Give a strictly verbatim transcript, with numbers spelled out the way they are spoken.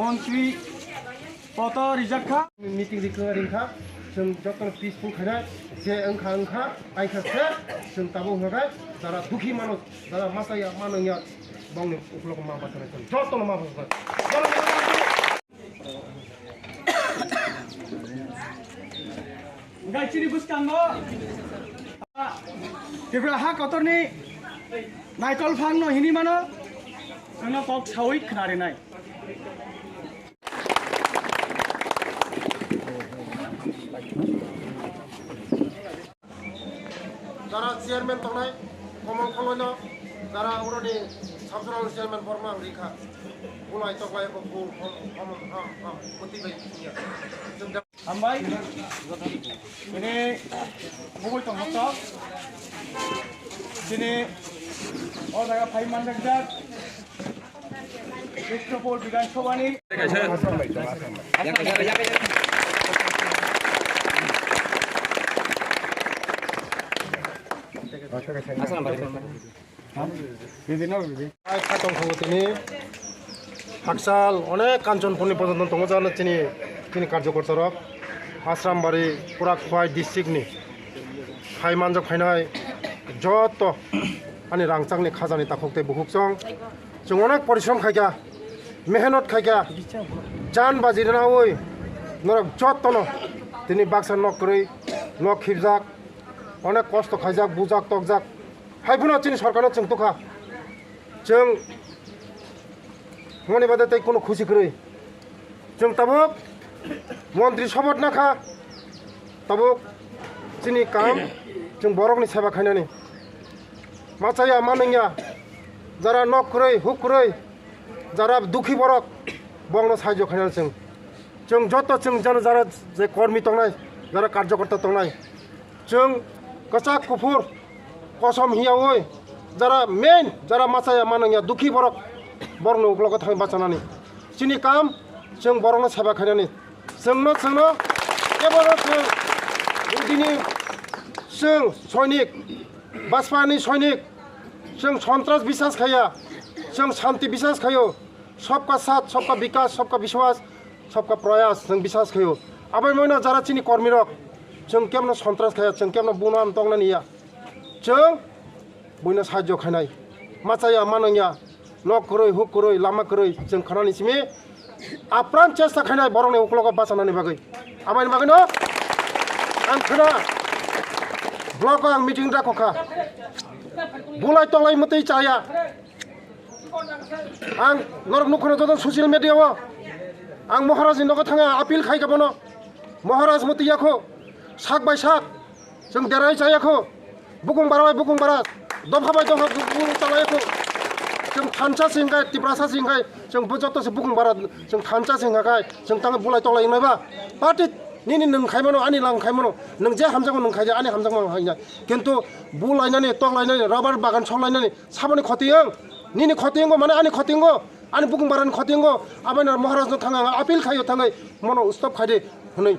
Mantri poto rijak kha. Meeting ri kha, ring kha, chwng jotono peaceful khainai, je wngkha wngkha, ai kha se, chwng tabuk hwnkha khe, jara dukhi mano, jara masa ya, mano ya, bongni ukulok ma bachana chwng jotono ma bachana. Hingke chini bwskango Tripura ha kotorni naitol phangno hini mano, chwngno kok sawi khnarinai. Jara chairman tongnai, Komol Kholoino, jara uroni subzonal chairman borma ang rikha. Bulai toklai ko bu, hom, hom, hom, hom, muti bai. Hambai. Ini bubui tong hotok. Sini o jaga phai manjak jak. Krishna Pol Bidhan Sabha ni. Ai kha tong kho tini hakchal onek Kanchanpurni porjonto tongo jana chini, chini karjokorta rok Asrambari pura Khwai district ni hai manjak phainai joto ani rangchakni khajani takhuk tei bukhuk chwng chwng onek porishrom khaikha, mehnot khaikha, jan baji rwnaui norok jotono tini baksa nok kwrwi nok khibjak, onek kosto khaijak, bujak tokjak. Hai phano chini sorkarno chwng tukha. Chwng moni bade tei kuno khusi kwrwi. Chwng tabuk montri sobot nakha. Tabuk chini kam chwng borokni seba khainani. Machaya manwngya jara nok kwrwi, huk kwrwi, jara dukhi borok bongno sahajyo khainani chwng. Chwng joto chwng jano jara je kormi tongnai, jara karjokorta tongnai. Chwng kwchak kuphur kosom hiyaui jara main, jara machaya manwngya dukhi borok, borokni uklogo thangwi bachanani. Chini kam chwng borokno seba khainani. Chwngno, chwngno kebono chwng udini chwng soinik, Bajpani soinik, chwng sontras biswas khaiya, chwng shanti biswas khaio, sabka saath, sabka bikas, sabka biswas, sabka prayas, chwng biswas khaio. Aboni moino jara chini kormirok, chwng kemno sontras khaiya, chwng kemno bunam tongnani ya. Chwng buino sahajyo khainai. Machaya, manwngya, nok kwrwi, huk kwrwi, lama kwrwi, chwng khanani simi apran chesta khainai borokni uklogo bachanani bagwi. Aboni bagwino ang khna block o ang meeting da kokha. Bulai tolai mwtwi chaya. Ang norok nukho joto social media o. Ang Maharaj ni nogo thanga appeal khai ka bono. Maharaj muti yakho. Sak bai sak. Chwng derai cha yakho. Bukung bara bai bukung bara. Dopha bai dopha bukung chala yakho. Chwng thansa singkai, Tiprasa singkai. Chwng bo joto se bukung bara. Chwng thansa singkai. Chwng tang bulai tolai nai ba. Party nini nwng khai mano, ani lang khai mano. Nwng je hamjakma nwng khai ja, ani hamjakma nwng khai ja. Kintu bulainani, toklainani, rubber bagan soklainani, saboni khoti wng? Nini khoti wngo, mane ani khoti wngo, ani bukung barani khoti wngo. Aboni Maharajno thang ang appeal khaio thangwi mono stop khaidi hwnwi